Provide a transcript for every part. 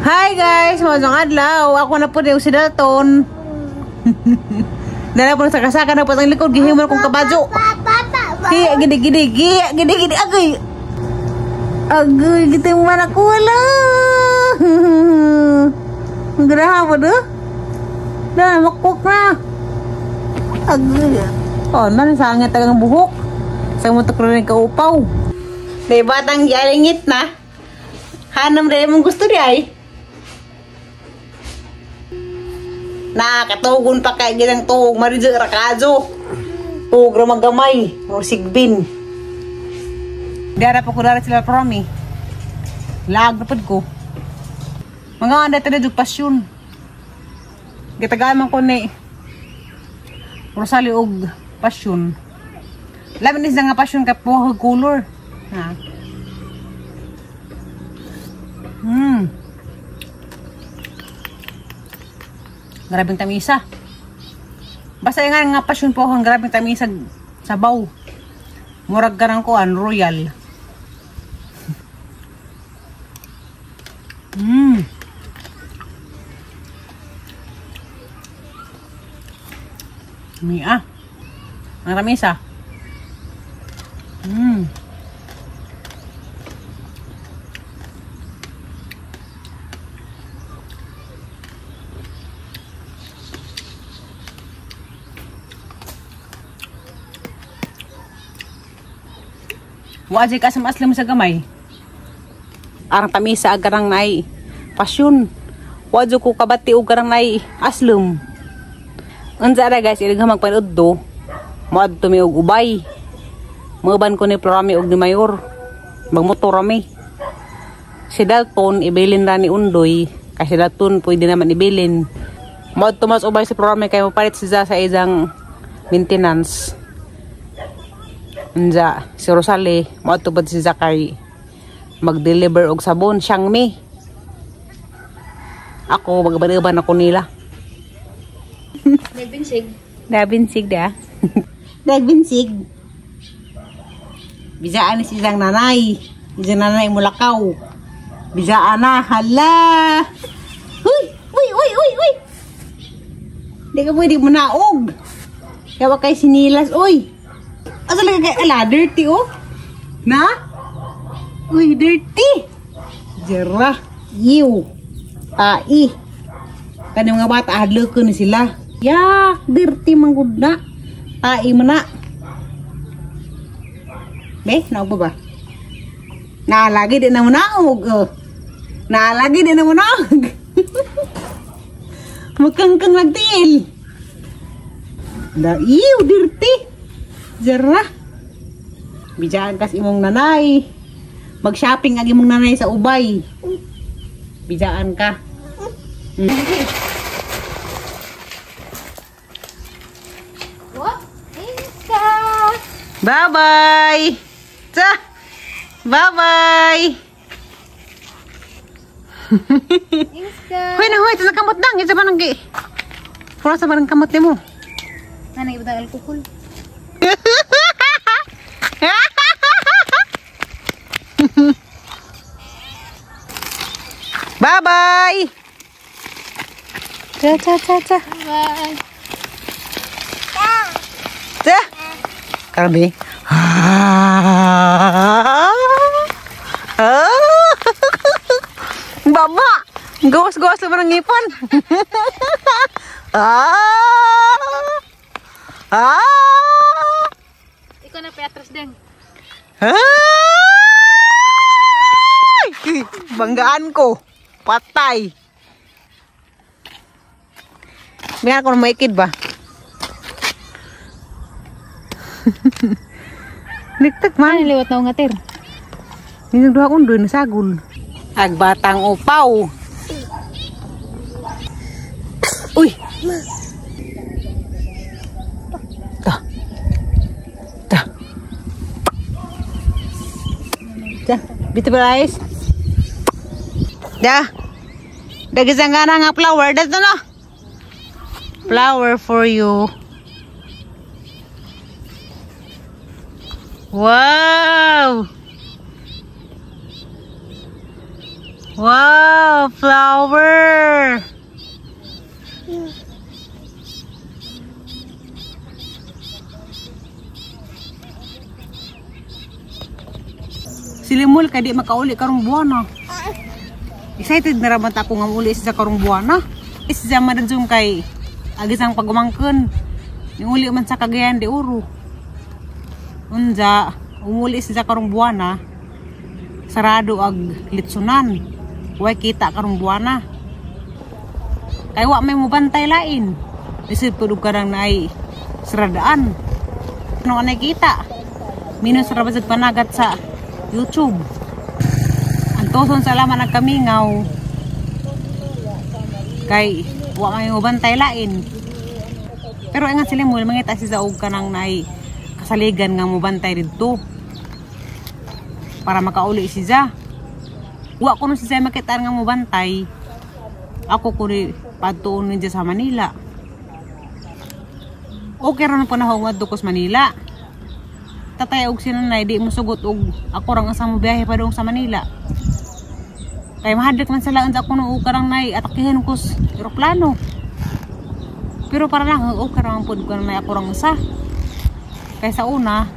Hi guys, maayong adlaw. Ako na po yung si Dalton. Dala po sa kasaka na po ang likod gihimo kong kabadyo. Giya gidi gidi giya gidi gidi agoy. Agoy giti man ako wala. Graha po do. Na makuk na. Agoy. Oh, nan sangit ang buhok. Sa mo tukro kaupaw. Di batang gialingit na. Hanam rin mong gusto di ay. Nakatugon pa kay ginang tuog maridyo rakazo. Tuog ra magamay o sigbin. Dara pa ko dara sila promi. Lag na pud ko. Mga anda ta jud pasyon. Gitagaan man ko ni Rosalie og pasyon. Labi ni nga pasyon kay puhag color. Ha. Grabeng tamisa. Basta nga nga pasyon po ang grabeng tamisa sabaw. Murag karang kuan royal. Mia. Ang tamisa. Wajik ka sa maslim sa gamay. Arang tamisa agarang nay pasyon. Wadyo ko kabati og garang nay aslum. Unsa ra guys, ilig magpanood do. Moadto mi og ubay. Moban ko ni Florami og ni Mayor. Magmotor mi. Si Dalton ibilin ra ni Undoy. Kasi si Dalton pwede naman ibilin. Moadto mas ubay si Florami kay mopalit siya sa isang maintenance. Unja, si Rosalie, moadto si Zakari mag-deliver og sabon, siyang mi. Ako, magban-ban ako nila. Nagbinsig. Nagbinsig da. Nagbinsig. Bisaan ni siyang nanay. Isang nanay mulakaw. Bisaan na, hala. Uy, uy, uy, uy, uy. Di ka pwede manaog. Kaya wa kay sinilas, uy. Asa lagi kay ala dirty oh. Na? Uy, dirty. Jera. Ew. Tai. Kani mga bata hadlokon ni sila. Ya, dirty man gud na. Tai man na. Be, naog ba ba? Naalagi di na mo naog. Oh. Naalagi di na mo naog. Magkangkang nagtiil. Da, ew, dirty. Zara. Bijaan kas imong nanay. Mag-shopping ang imong nanay sa ubay. Bijaan ka. Bye-bye. Ta. Bye-bye. Hoy na hoy, sa kamot dang, isa ba nang gi? Pura sa barang kamot nimo. Nanay ibutang alkohol. Bye-bye. Cha cha cha cha. Bye. Cha. Karabi. Baba. Gawas-gawas naman ang ngipon. Ikaw na patras din. Ay! Banggaan ko. Patay. Bigyan ko ng maikid ba? Ligtag man. Ano liwat na ungatir? Ninagduha kong doon, nasagol. Agbatang upaw. Uy! Ta. Ta. Ta. Beautiful eyes. Da. Dagisang nga na nga flower. Dato na. Flower for you. Wow! Wow, flower. Silimul kay di makauli karong buwan ah. Excited na raman ta ako nga uli sa karong buwan ah. Isa man kay agisang pagumangkon. Uli man sa Cagayan de Oro. Unja, umuli sa karong buwan ah. Sarado ag litsunan. Way kita karong buwan ah. Kay wa may mubantay lain. Isip pud karang naay saradaan. Ano anay kita? Minus ra ba panagat sa YouTube. Antoson sa laman nagkamingaw. Kay wa may mubantay lain. Pero ingat sila mo mangita si og kanang naay kasaligan nga mubantay didto. Para makauli si Za. Wa kuno si Za makitaan nga mubantay. Ako kuni padtuon niya sa Manila. Okay ra na panahon ngadto ko sa Manila. Tatay og sinanay di mo sugot og ako rang asa mo biyahe padung sa Manila. Kay mahadlok man sila unsa kuno og karang nay atakihan ko sa eroplano. Pero para lang okay ra man pud ko nay ako rang usa. Kay sa una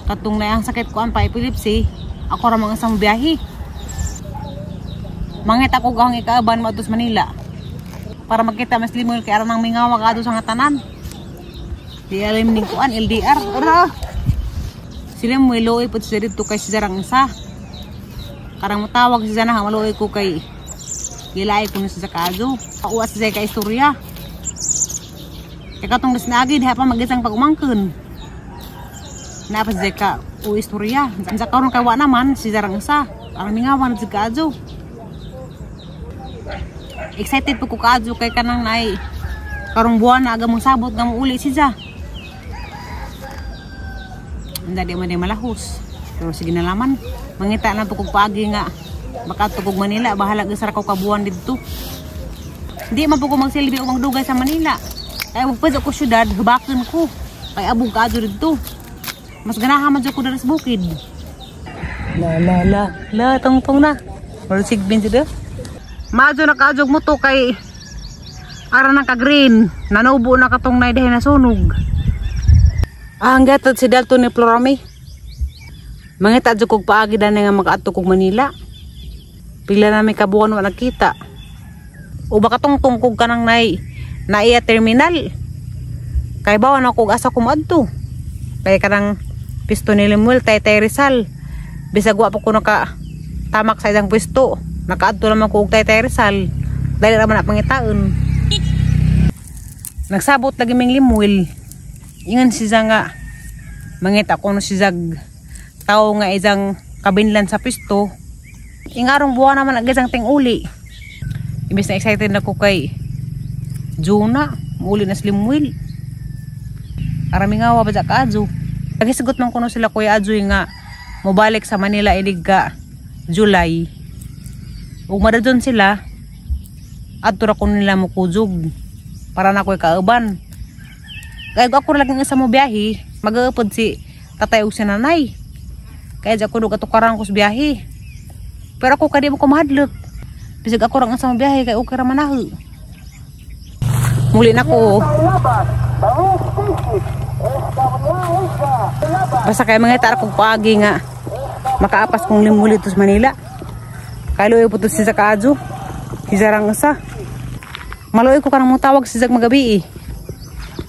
katong nay ang sakit ko ang pa-epilepsy, ako ra man asa mo biyahe. Mangita ko ang ikaaban mo sa Manila. Para makita mas limol kay aron ang mingaw kadto sa nga tanan. Di alam ning kuan LDR. Ara. Sila mo iluoy pud sila didto kay si Zarang isa. Karang motawag si Zana maluoy ko kay gilaay ko sa kaso. Uwa si Zay ka istorya. Kay katong naagi diha pa mag-isang pag-umangkon. Naa pa si Zay ka u istorya. Sa karon kay wa naman si Zarang isa. Arang mingawan si kaso. Excited po ko kaadyo kay kanang naay karong buwan na aga mong sabot nga muuli si Za. Hindi man di malahos. Pero sige na laman. Mangita na po kong paagi nga baka kog Manila, bahala gyud ko kabuan didto. Di man po ko magsilbi og magdugay sa Manila. Kay ug pa ko syudad, hubaken ko. Kay abog kaadyo didto. Mas ganahan man jud ko diri sa bukid. La la la la tungtong na. Murag sigbin jud. Maadyo na kaadyo mo to kay ara nang ka-green. Nanubo na katong nay dahil nasunog. Ah, ang gatod si Dalton ni Florami. Mangita jud kog paagi dani nga makaadto kog Manila. Pila na may kabuan wa nagkita. O baka tungtong kog kanang nay naiya terminal. Kay bawa na kog asa ko moadto. Kay kanang pisto ni Lemuel Taytay Rizal. Bisag wa pa ko naka tamak sa isang pwesto. Nakaadto naman ko og Taytay Rizal. Dali ra man na pangitaon. Nagsabot lagi ming Lemuel. Ingan si Za nga mangita ko no si Zag tao nga isang kabinlan sa pisto. Ingarong buwan naman ang isang ting-uli. Imbes na excited na ko kay Juna, muli na si Lemuel. Arami nga wa ba ka adyo. Nagisugot man kuno sila Kuya Adyo nga mobalik sa Manila inig ka July. Ug madadon sila adto ra kuno nila mokujog para na ko'y kauban. Kaya ako ra lagi sa mo biyahe, magaupod si tatay ug si nanay. Kaya di ako atukaran ko sa biyahe. Pero ako kadi mo ko mahadlok. Bisag ako ra sa mo biyahe kay okay ra man aho. Muli na ko. Basta kay mga tar kog paagi nga makaapas kong limuli to sa Manila. Kay luoy po to si Zakaadyo. Si Zarang usa. Maluoy ko kanang motawag si Zag magabi eh.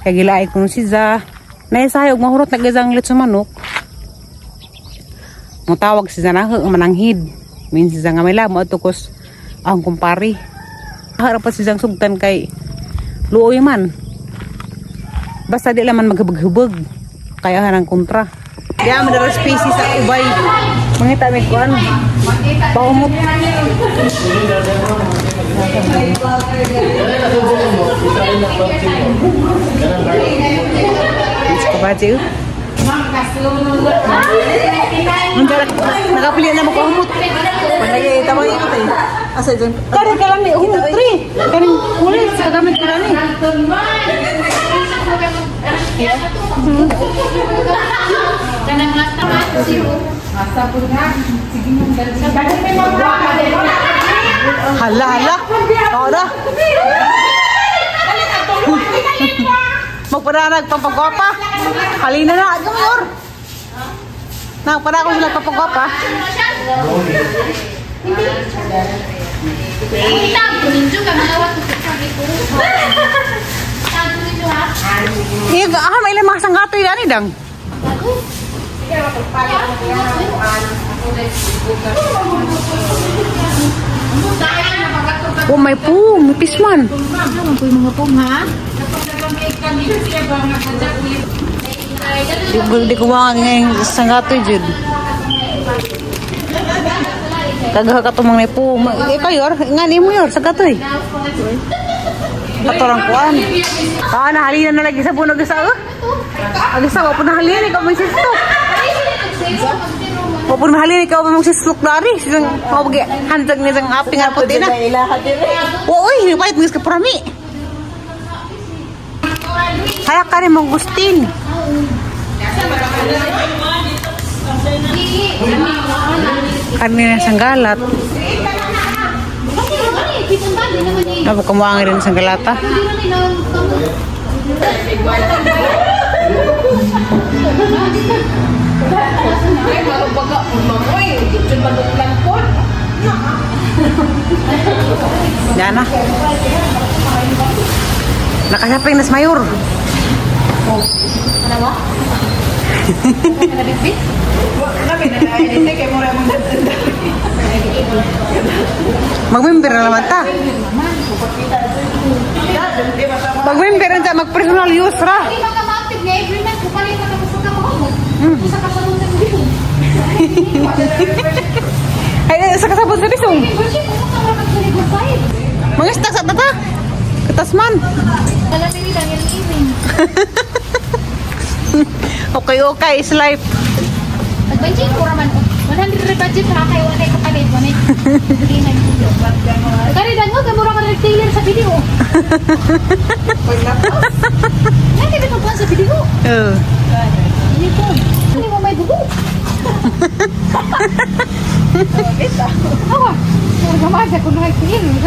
Kay gilaay ko si Za. Naisahay og mahurot nag-isang litso manok. Motawag si Za na mananghid. Min si Za nga may lamo ato kos ang kumpare. Harap pa si Zang sugtan kay luoy man. Basta di laman maghubog-hubog. Kaya hanang kontra. Diya man dara species sa ubay. Mangita may kuan. Paumot. Nakapili na mo ko humot. Kare ka lang ni humot tre. Kaning kulit sa gamit ko ni. Hala, hala. Ora. Magpadanag papagwapa. Halina na, gumor. Nagpada ko sila papagwapa. Iya, ah, may ilang mga sanggato yan, idang. Oh, may po, may pisman. Mga pong, ha? Di ko mga ngayon sanggato, Jud. Kagaha ka tumang may po. Ikaw, yor. Nga, ni mo, yor. Sanggato, eh. Patorang kuan. Ah, nahalina na lagi sa puno sa Agasa, wa po nahalina ikaw may sislok. Wa po nahalina ikaw may sislok dari. Sisang mabagi handag ni sang api nga puti na. Uy, palit mo ka parami. Kaya ka rin mong gustin. Karne na sanggalat. Napo kumuha rin sa galata. Yan na. Nakasaping nas mayor. Magmember na naman ta. Magmember na ta, mag-personal use ra. Hindi ba ka ma-active nga every month? Kung paano yung matapos ka mo? Sa kasabot sa bisong. Ay, sa kasabot sa bisong. Membership, kung ka makakaligo. Mga stock sa tata. Katasman. Alam ni Daniel Ewing. Okay, okay, is life. Pag-budget ko raman. 100 budget ha kay wala ko kalit wala. Kari dango ka mura ka nag-tailor sa video. Nanti ba pagkuhan sa video? Oo. Hindi ko. Hindi mo may bugo. Awa. Mura ka man sa kuno ay tailor, mo